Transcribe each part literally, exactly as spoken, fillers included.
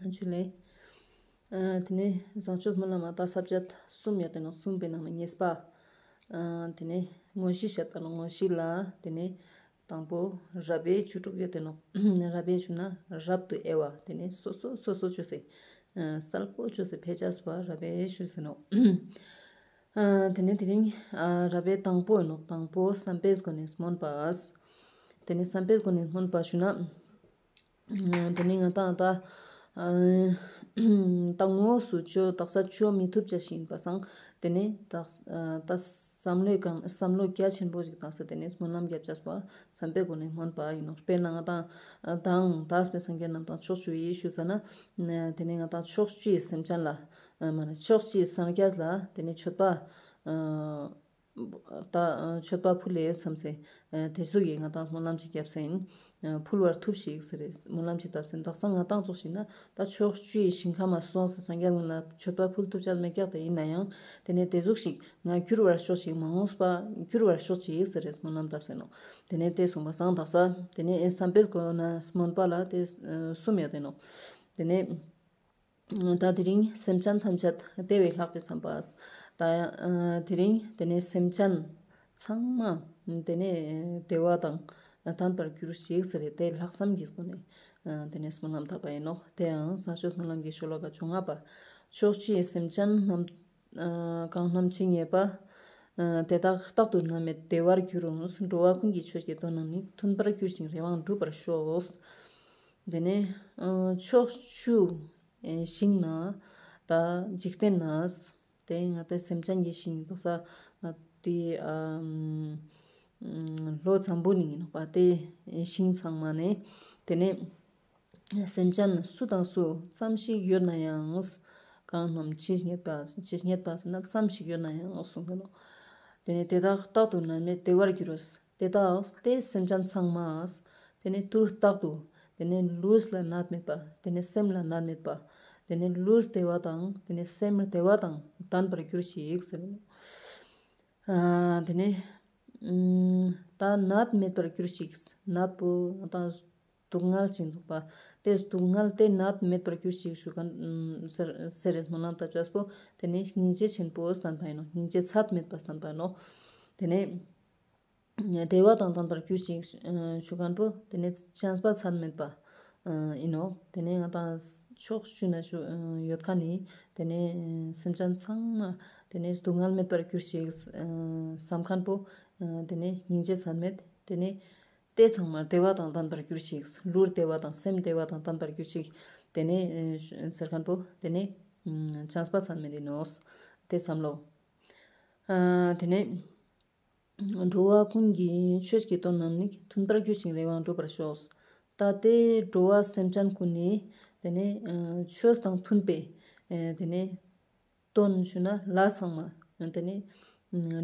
ཨ་ཇུ་ལེ། ཨ་དེ་ནས་བཟང་སྤྱོད་སྨོན་ལམ་མ་ད་ས་བཅད་གསུམ་ཡོད་དེ་ནོག། གསུམ་པའི་ནང་ནས་གཉིས་པ། ཨ་དེ་ནས་དངོས་གཞི་བཤད་པ་ནོག། དངོས་གཞི་ལ་དེ་ནས་དང་པོ་རབ་དབྱེ་བཅུ་དྲུག་ཡོད་དེ་ནོག། རབ་དབྱེ་ཞུ་ན་རབ་ཏུ་དབྱེ་བ། དེ་ནས་སོ་སོ་སོ་སོ་ཅོས་སེ། ཨ་གསལ་པོ་ཅོས་སེ་ཕེ་ཅས་པ་རབ་དབྱེ་ཞུ་ཟེར་ནོག། ཨ་དེ་ནས་དེ་རིང་ཨ་རབ་དབྱེ་དང་པོ་ཡིན་ནོག། དང་པོ་བསམ་པའི་སྒོ་ནས་སྨོན་པ། དེ་ནས་བསམ་པའི་སྒོ་ནས་སྨོན་པ་ཞུ་ན། ཨ་དེ་ནས་ང་ཏང་ད་ཨ་ད་དངོས་སུ་ཅོ་དག་ས་ཅོ་མི་ཐུབ་ཅེས་ཤིག་ཡིན་པ་སང་། དེ་ནས་ད་ཨ་ད་བསམ་བློའི་སྒང་བསམ་བློ་རྒྱ་ཆེན་པོ་ཞིག་བཏང་སྟེ་དེ་ནས་སྨོན་ལམ་རྒྱབ་ཅས་པ་བསམ་པའི་སྒོ་ནས་སྨོན་པ་ཡིན་ནོག། དཔེར་ན་ང་ཏང་ཨ་དང་དག་པའི་སངས་རྒྱས་རྣམས་དང་ཕྱོགས་བཅུའི་ཞུ་ཟ་ན། ཨ་དེ་ནས་ང་ཏང་ཕྱོགས་བཅུའི་སེམས་ཅན་ལ་ཨ་མ་ན་ཕྱོགས་བཅུའི་སངས་རྒྱས་ལ་དེ་ནས་མཆོད་པ་ཨ་ད་མཆོད་པ་ཕུལ་ལེ་བསམ་སེ། ཨ་དེ་ཟུག་གི་ང་ཏང་སྨོན་ལམ་ཅིག་རྒྱབ་སེ་ཡིན། ཨ་ཕུལ་བར་ཐུབ་ཤིག་ཟེར་རེ་སྨོན་ལམ་ཅིག་བཏབ་སེ་ཡིན། དག་ས་ང་ཏང་ཙོགས་ཤིག་ན་ད་ཕྱོགས་བཅུའི་ཞིང་ཁམས་མ་སོང་སེ་སངས་རྒྱས་ཀུན་ལ་མཆོད་པ་ཕུལ་ཐུབ་ཅས་མེད་ཀྱག། དེ་ཡིན་ན་ཡང་དེ་ནས་དེ་ཟུག་ཤིག་ང་འགྱུར་བར་ཤོག་ཅིག། མ་འོངས་པ་འགྱུར་བར་ཤོག་ཅིག་ཟེར་རེ་སྨོན་ལམ་བཏབ་སེ་ནོག། དེ་ནས་དེ་གསུངས་པ་སང་དག་ས་དེ་ནས་ཨེ་བསམ་པའི་སྒོ་ནས་སྨོན་པ་ལ་དེ་ཨ་གསུམ་ཡོད་དེ་ནོག། དེ་ནས། ད་དེ་རིང་སེམས་ཅན་ཐམས་ཅད་བདེ་བའི་ལྷག་པའི་བསམ་པ། ད་ཡང་དེ་རིང་དེ་ནས་སེམས་ཅན་ཚང་མ་དེ་ནས་བདེ་བ་དང་ལྡན་པར་གྱུར་ཅིག་ཟེར་ཏེ་ལྷག་བསམ་གྱི་སྒོ་ནས་དེ་ནས་སྨོན་ལམ་བཏབ་པ་ཡིན་ནོག། དེ་ཡང་བཟང་སྤྱོད་སྨོན་ལམ་གྱི་ཤོ་ལོ་ཀ་བཅོ་ལྔ་པ། ཕྱོགས་བཅུའི་སེམས་ཅན་རྣམས་གང་རྣམས་ཇི་སྙེད་པ། དེ་དག་རྟག་ཏུ་བསྣམས་པས་བདེ་བར་འགྱུར་རུང་། འགྲོ་བ་ཀུན་གྱི་ཆོས་ཀྱི་དོན་རྣམས་ནི། མཐུན་པར་གྱུར་ཅིང་རེ་བའང་འགྲུབ་པར་ཤོག། དེ་ནས་ཕྱོགས་བཅུ་ཨེ་ཞིང་ན་ད་འཇིག་རྟེན་ན་དེ་ང་ཏང་སེམས་ཅན་གྱི་ཞིང་དག་ས་དེ་ཨ་ལྷོ་འཛམ་བུ་གླིང་ཡིན་ནོག་པ། དེ་ཞིང་ཚང་མ་ནས་དེ་ནས་སེམས་ཅན་སུ་དང་སུ་ཙམ་ཞིག་ཡོད་ན་ཡང་། གང་རྣམས་ཇི་སྙེད་པ་ཇི་སྙེད་པ་ཟེར་ན་ཙམ་ཞིག་ཡོད་ན་ཡང་གསུངས་ཏེ་ནོག། དེ་ནས་དེ་དག་རྟག་ཏུ་བསྣམས་པས་བདེ་བར་འགྱུར་རོ། དེ་དག་དེ་སེམས་ཅན་ཚང་མ། དེ་ནས་དུས་རྟག་ཏུ། དེ་ནས་ལུས་ལ་ནད་མེད་པ། དེ་ནས་སེམས་ལ་ནད་མེད་པ། དེ་ནས་ལུས་བདེ་བ་དང་། དེ་ནས་སེམས་བདེ་བ་དང་ལྡན་པར་གྱུར་ཅིག་ཟེར། ཨ་དེ་ནས་ཨ་ད་ནད་མེད་པར་གྱུར་ཅིག། ནད་པོ་ད་སྡུག་བསྔལ་ཅིག་འཛུགས་པ། དེ་སྡུག་བསྔལ་དེ་ནད་མེད་པར་གྱུར་ཅིག་ཞུ་མཁན་ཟེར་ཟེར་རེ་སྨོན་ལམ་བཏབ་ཅེས་པོ། དེ་ནས་སྙིང་རྗེ་ཆེན་པོ་བསམ་པ་ཡིན་ནོག། སྙིང་རྗེ་ཚད་མེད་པ་བསམ་པ་ཡིན་ནོག། དེ་ནས་བདེ་བ་དང་ལྡན་པར་གྱུར་ཅིག་ཞུ་མཁན་པོ། དེ་ནས་བྱམས་པ་ཚད་མེད་པ་ཡིན་ནོག། དེ་ནས་ང་ཏང་ཕྱོགས་བཅུ་ན་ཡོད་མཁན་ནི་དེ་ནས་སེམས་ཅན་ཚང་མ་དེ་ནས་སྡུག་བསྔལ་མེད་པར་གྱུར་ཅིག་བསམ་མཁན་པོ། དེ་ནས་སྙིང་རྗེ་ཚད་མེད། དེ་ནས་དེ་ཚང་མ་བདེ་བ་དང་ལྡན་པར་གྱུར་ཅིག། ལུས་བདེ་བ་དང་སེམས་བདེ་བ་དང་ལྡན་པར་གྱུར་ཅིག། དེ་ནས་ཟེར་མཁན་པོ་དེ་ནས་བྱམས་པ་ཚད་མེད་ཡིན་ནོག། དེ་བསམ་བློ། ཨ་དེ་ནས་འགྲོ་བ་ཀུན་གྱི་ཆོས་ཀྱི་དོན་རྣམས་ནི། མཐུན་པར་གྱུར་ཅིང་རེ་བའང་འགྲུབ་པར་ཤོག། ད་དེ་འགྲོ་བ་སེམས་ཅན་ཀུན་ནི་དེ་ནས་ཆོས་དང་མཐུན་པའི་དེ་ནས་དོན་ཞུ་ན་ལས་ཚང་མ་དེ་ནས་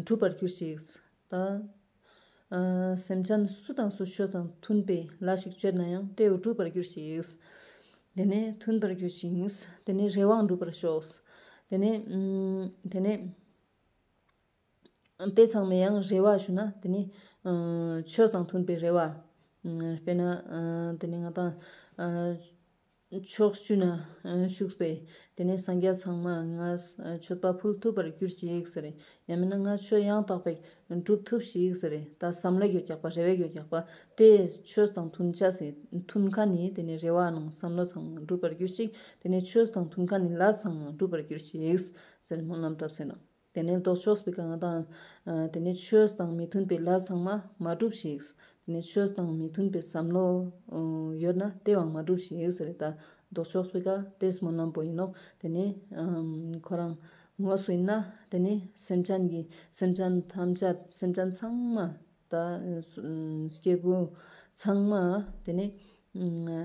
འགྲུབ་པར་གྱུར་ཅིག། ད་ཨ་སེམས་ཅན་སུ་དང་སུ་ཆོས་དང་མཐུན་པའི་ལས་ཤིག་བཅོས་ན་ཡང་དེ་འགྲུབ་པར་གྱུར་ཅིག། དེ་ནས་མཐུན་པར་གྱུར་ཅིག། དེ་ནས་རེ་བའང་འགྲུབ་པར་ཤོག། དེ་ནས་ཨ་དེ་ནས་དེ་ཚང་མའི་ཡང་རེ་བ་ཞུ་ན་དེ་ནས་ཨ་ཆོས་དང་མཐུན་པའི་རེ་བ། ཨ་དཔེར་ན་ཨ་དེ་ནས་ང་ཏང་ཨ་ཕྱོགས་བཅུ་ན་ཨ་བཞུགས་པའི་དེ་ནས་སངས་རྒྱས་ཚང་མ་ང་མཆོད་པ་ཕུལ་ཐུབ་པར་གྱུར་ཅིག་ཟེར། ཡང་མིན་ན་ང་ཆོས་ཡང་དག་པའི་སྒྲུབ་ཐུབ་ཤིག་ཟེར། ད་བསམ་བློ་ཡོད་ཀྱག་པ་རེ་བ་ཡོད་ཀྱག་པ། དེ་ཆོས་དང་མཐུན་ཆ་སེ་མཐུན་མཁན་ནི་དེ་ནས་རེ་བ་ནང་བསམ་བློ་ཚང་མ་འགྲུབ་པར་གྱུར་ཅིག། དེ་ནས་ཆོས་དང་མཐུན་མཁན་ནི་ལས་ཚང་མ་འགྲུབ་པར་གྱུར་ཅིག་ཟེར་སྨོན་ལམ་བཏབ་སེ་ནོག། དེ་ནས་ལྡོག་ཕྱོགས་པའི་ཀ་ང་ཏང་ཨ་དེ་ནས་ཆོས་དང་མི་མཐུན་པའི་ལས་ཚང་མ་མ་འགྲུབ་ཤིག། དེ་ནས་ཆོས་དང་མི་མཐུན་པའི་བསམ་བློ་ཨ་ཡོད་ན་དེའང་མ་འགྲུབ་ཤིག་ཟེར། ད་ལྡོག་ཕྱོགས་པའི་ཀ་དེ་སྨོན་ལམ་པོ་ཡིན་ནོག། དེ་ནས་ཨ་ཁོ་རང་དངོས་སུ་ཡིན་ན་དེ་ནས་སེམས་ཅན་གྱི་སེམས་ཅན་ཐམས་ཅད་སེམས་ཅན་ཚང་མ་ད་ཨ་སྐྱེ་བོ་ཚང་མ་དེ་ནས་ཨ་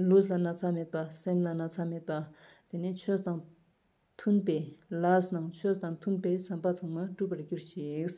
ལུས་ལ་ན་ཚ་མེད་པ། སེམས་ལ་ན་ཚ་མེད་པ། དེ་ནས་ཆོས་དང་མཐུན་པའི་ལས་ནང་ཆོས་དང་མཐུན་པའི་བསམ་པ་ཚང་མ་འགྲུབ་པར་གྱུར་ཅིག།